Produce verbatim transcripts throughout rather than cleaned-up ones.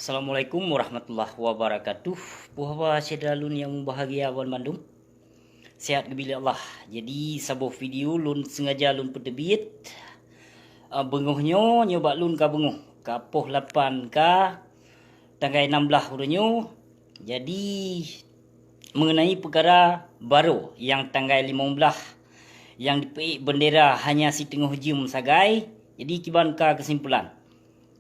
Assalamualaikum warahmatullahi wabarakatuh. Puhaba syedara lôn nyang mubahgia banmandum. Sehat geubri lé Allah. Jadi saboh video lôn sengaja lôn peuteubiet, ah, beungoh nyoe, nyoe bak lôn ka beungoh, ka poh lapan ka tanggai nam blaih uroe nyoe. Jadi mengenai peukara baroe nyang tanggai limong blaih nyang dipeuék beundera hanya siteungoh jeuem sagai, jadi kiban ka keusimpulan.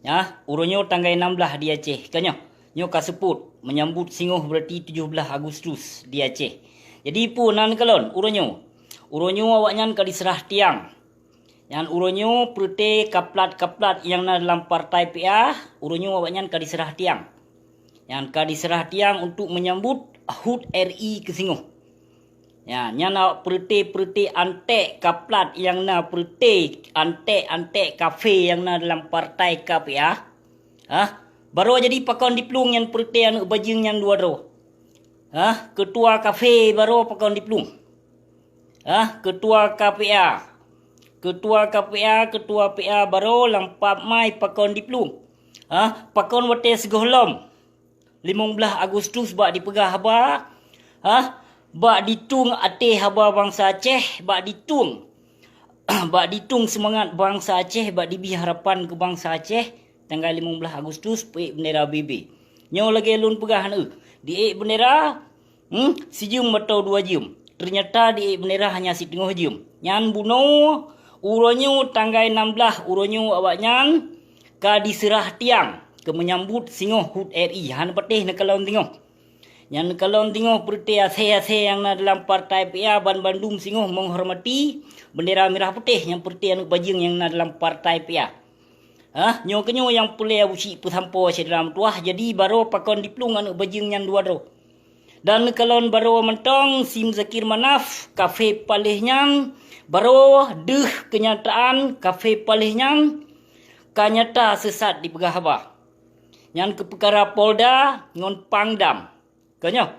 Nyan, uroe nyoe tanggai nam blaih di Aceh. Ka nyoe, nyoe ka seupôt, meunyambut singoh beurati tujoh blaih Agustus di Aceh. Jadi peue nan kalon uroe nyoe? Uroe nyoe awaknyan ka diseurah tiang. Nyan uroe nyoe peureuté kaplat-kaplat nyang na dalam partai P A, uroe nyoe awaknyan ka diseurah tiang. Nyan ka diseurah tiang untuk meunyambut hut R I keusingoh. Ya, nyan awak peureuté-peureuté anték kaplat nyang na peureuté anték-anték kafé nyang na dalam partai K P A. Hah? Baroe jadi pakon diplueng nyan peureuté aneuëk bajeueng nyan dua droe. Hah? Keutua kafé baroe pakon diplueng. Hah? Keutua K P A. Keutua K P A, keutua P A baroe lam pap mai pakon diplueng. Hah? Pakon watée sigohlom limong blaih Agustus bak dipeugah haba, hah, bak ditueng até haba bansa Aceh, bak ditueng, bak ditueng seumangat bansa Aceh, bak dibri harapan keu bansa Aceh, tanggai limong blaih Agustus peuék beundera B B. Nyoe lagée lôn peugah aneuëk, diék beundera, hmm, sijeuem atau dua jeuem. Teunyata diék beundera hanya siteungoh jeuem. Nyan bunoe, uroe nyoe tanggai nam blaih uroe nyoe awaknyan ka diseurah tiang keu meunyambut singoh hut R I, hana patéh neukalon singoh. Nyan neukalon singoh peureuté asée-asée nyang na dalam partai P A banmandum singoh meuhoreumat beundera mirah putéh nyang peureuté aneuëk bajeueng nyang na dalam partai P A. Hah, nyoe keunyoe nyang peureulée Abu Syik peusampoe syedara meutuwah, jadi baroe pakon diplueng aneuëk bajeueng nyan dua droe. Dan neukalon baroe mantong si Muzakir Manaf, kafé paléh nyan, baroe deuh keunyataan kafé paléh nyan ka nyata seusat dipeugah haba. Nyan keu peukara Polda ngon Pangdam. Ka nyoe,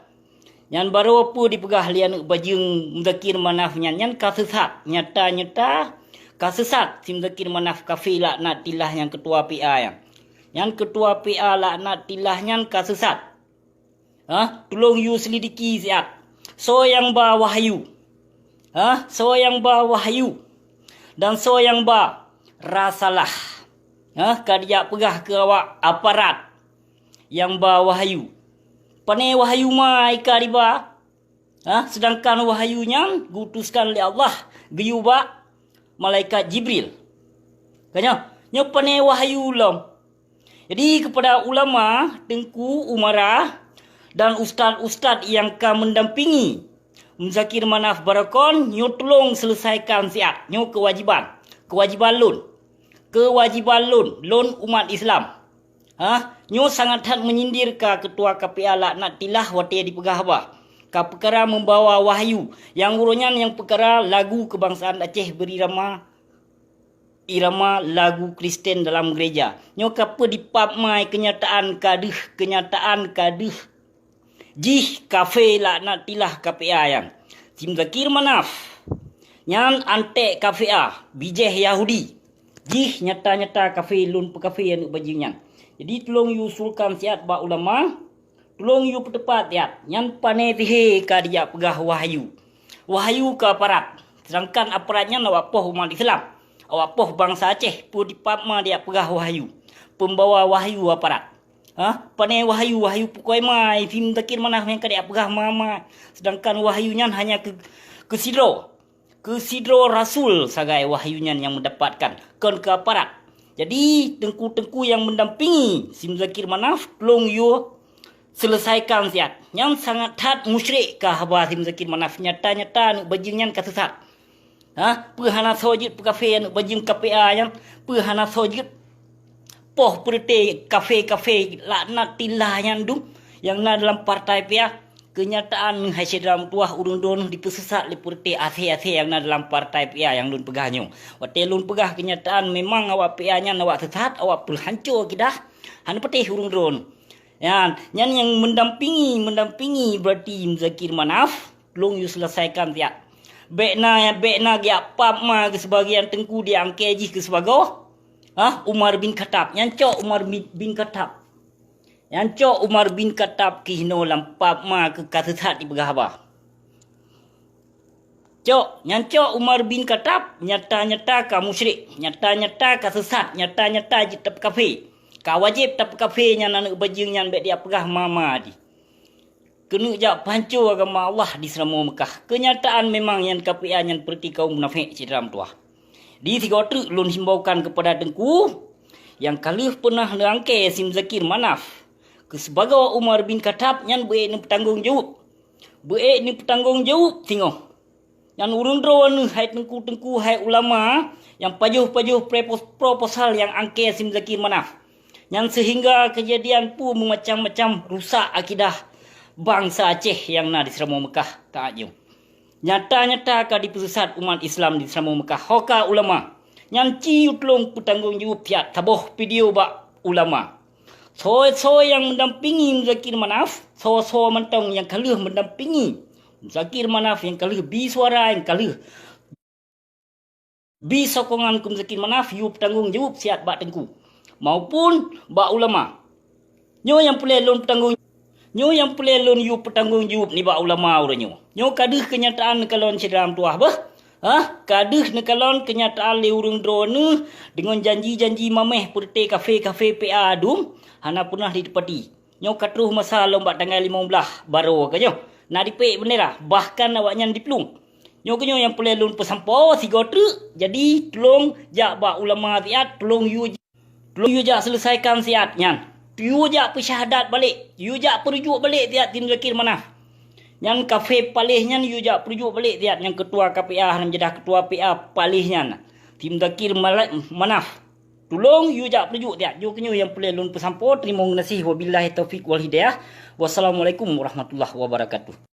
nyan baroe peue dipeugah lé aneuëk bajeueng Muzakir Manaf nyan, nyan ka seusat, nyata-nyata ka seusat si Muzakir Manaf kafé laknatillah nyang keutua P A nyan. Nyan keutua P A laknatillah nyan ka seusat. Hah? Tulông yue seulidiki siat. Soe nyang ba wahyu? Hah? Soe nyang ba wahyu? Dan soe nyang ba rasalah? Hah? Ka dijak peugah keu awak aparat nyang ba wahyu. Pané wahyu ma ka diba? Hah? Seudangkan wahyu nyan geuutuskan lé Allah geuyue bak malaikat Jibril. Ka nyoe, nyoe pané wahyu lom. Jadi, keupada ulama, teungku, umara, dan ustaz-ustaz nyang ka meudampingi Muzakir Manaf baroe kon, nyoe tulông seuleusaikan siat. Nyoe keuwajiban. Keuwajiban lôn. Keuwajiban lôn, lôn umat Islam. Hah? Nyoe sangat that meunyindir ka keutua K P A laknatillah watée dipeugah haba. Ka peukara membawa wahyu. Nyang uroe nyan nyang peukara lagu keubangsaan Aceh beurirama irama lagu Kristen dalam gereja. Nyoe ka peue dipap mai keunyataan ka deuh, keunyataan ka deuh. Jih kafé laknatillah K P A nyan. Si Muzakir Manaf. Nyan anték K P A, bijéh Yahudi. Jih nyata-nyata kafé lôn peukafé aneuëk bajeueng nyan. Jadi tulông yue usulkan siat bak ulama, tulông yue peuteupat siat. Nyan pané sihé ka dijak peugah wahyu. Wahyu keu aparat. Seudangkan aparat nyan awak poh umat Islam. Awak poh bansa Aceh, peue dipap ma dijak peugah wahyu. Peumbawa wahyu aparat. Hah? Pané wahyu, wahyu pukoi mai, si Muzakir Manaf nyang ka dijak peugah ma-ma. Seudangkan wahyu nyan hanya keu, keu sidroe. Keu sidroe rasul sagai wahyu nyan nyang meudapatkan, kon keu aparat. Jadi, teungku-teungku nyang meudampingi si Muzakir Manaf, tulông yue seuleusaikan siat. Nyan sangat that musyrik ka haba si Muzakir Manaf. Nyata-nyata aneuëk bajeueng nyan ka seusat. Hah? Peue hana soe jeuet peukafé aneuëk bajeueng K P A nyan? Peue hana soe jeuet poh peureuté kafé-kafé laknatillah nyan dum nyang na dalam partai P A? Keunyataan hai syedara meutuwah, ureuëng droeneueh dipeuseusat lé peureuté asée-asée nyang na dalam partai P A nyang lôn peugah nyoe. Watée lôn peugah keunyataan, memang awak P A nyan awak seusat, awak peuhanco akidah, hana patéh ureuëng droeneueh. Nyan, nyan nyang meudampingi, meudampingi beurati Muzakir Manaf, tulông yue seuleusaikan siat. Bék na, bék na geujak pap ma keu seubagian teungku di angkée jih keu sibagoe. Hah, Umar bin Khattab. Nyan cok Umar bin, bin Khattab. Nyan cok Umar bin Khattab keuh inoe lam pap ma keu ka seusat jipeugah haba. Cok, nyan cok Umar bin Khattab nyata-nyata ka musyrik, nyata-nyata ka seusat, nyata-nyata jeuet tapeukaphé. Ka wajéb tapeukaphé nyan aneuëk bajeueng nyan bék jipeugah ma-ma jih. Keuneuk jak peuhanco agama Allah di Seuramoe Meukah. Keunyataan memang nyan ka pih nyan peureuti kaum munafék syedara meutuwah. Di sigoe treuk lôn himbaukan keupada Teungku nyang ka lheueh peunah neuangkée si Muzakir Manaf keu sibagoe Umar bin Khattab nyan beuék neupeutanggong jaweueb. Beuék neupeutanggong jaweueb singoh. Nyan ureuëng droeneueh hai teungku-teungku hai ulama nyang pajoh-pajoh prepos-, proposal nyang angkée si Muzakir Manaf. Nyan seuhingga keujadian peue meumacam-macam rusak akidah bansa Aceh nyang na di Seuramoe Meukah taát nyoe. Nyata-nyata ka jipeuseusat umat Islam di Seuramoe Meukah. Ho ka ulama. Nyan ci tulông peutanggong jaweueb siat saboh video bak ulama. Soe-soe nyang meudampingi Muzakir Manaf, soe-soe mantong nyang ka lheueh meudampingi Muzakir Manaf nyang ka lheueh bi suara nyang ka lheueh bi sokongan keu Muzakir Manaf yue peutanggong jaweueb siat bak teungku maupun bak ulama. Nyoe nyang peureulée lôn peutanggong, nyoe nyang peureulée lôn yue peutanggong jaweueb nibak ulama uroe nyoe. Nyoe ka deuh keunyataan neukalon syedara meutuwah beuh. Hah, ka deuh neukalon keunyataan lé ureuëng droeneueh deungon janji-janji maméh peureuté kafé-kafé P A dum hana peunah jiteupati. Nyoe ka troh masa lom bak tanggai limong blaih baroe ka nyoe na jipék beundera, bahkan awaknyan jiplueng. Nyoe keunyoe nyang peureulée lôn peusampoe sigoe treuk, jadi tulông jak bak ulama siat, tulông yue, tulông yue jak seuleusaikan siat nyan. Yue jak peusyahadat balek, yue jak peurujuk balek siat si Muzakir Manaf. Nyan kafé paléh nyan yue jak peurujuk balek siat nyang keutua K P A nyang jadah keutua P A paléh nyan. Si Muzakir Mala-, Manaf. Tulông yue jak peurujuk siat. Nyoe keunyoe nyang peureulée lôn peusampoe. Teurimong geunaséh, wabillahi taufiq wal hidayah. Wassalamualaikum warahmatullahi wabarakatuh.